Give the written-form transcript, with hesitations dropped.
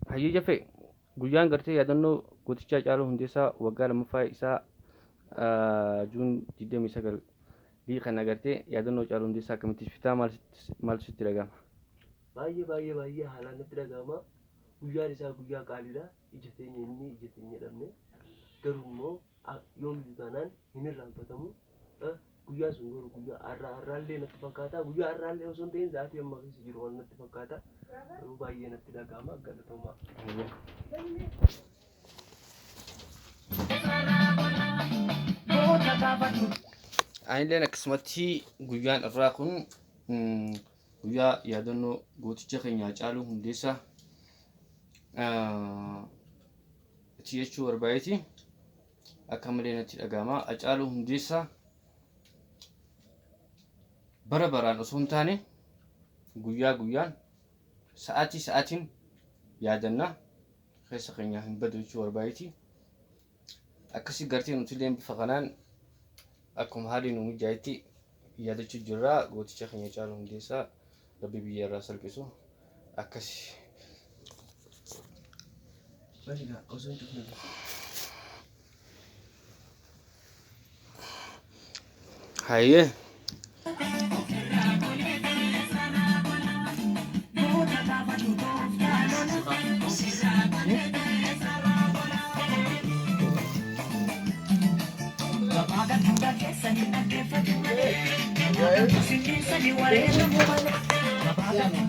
Hayyee Jaffee, guyyaan gartee yaadannoo gootichaa Haacaaluu Hundeessaa waggaa lammaffaa isaa Juun 29 lii kana gartee yaadannoo Haacaaluu Hundeessaa akkamitti ibsitaa maaltu sitti dhaga'ama? Baay'ee baay'ee baay'ee haalaan natti dhaga'ama. Guyyaan isaa guyyaa qaaliidha. Ija teenya inni ija teenya dhabne. Garuu immoo yoomiyyuu taanaan hin irraanfatamu. Guyyaan sun garuu guyyaa har'aa har'aallee natti fakkaata. Guyyaa har'aallee osoo hin ta'in sa'aatii amma keessa jiru waan natti fakkaata. Garuu baay'ee natti dhaga'ama. Galatoomaa. Anilleen akkasumatti guyyaan irraa kun guyyaa yaadannoo gooticha keenya Haacaaluu Hundeessaa itti jechuu barbaadeeti. Akka malee natti dhaga'ama. Hacaaluu Hundeessaa bara baraan osoo hin taane guyyaa guyyaan sa'aatii sa'aatiin yaadanna keessa keenya hin badu jechuu barbaadeeti. Akkasii gartee nuti illee bifa kanaan akkuma haalli nu mijaa'etti yaadachuu jirra. Gooticha keenya Hacaaluu Hundeessaa Rabbi biyya irraa salphisu. Akkasi. Bani gaa osoo hin cufne dura. Hayyee.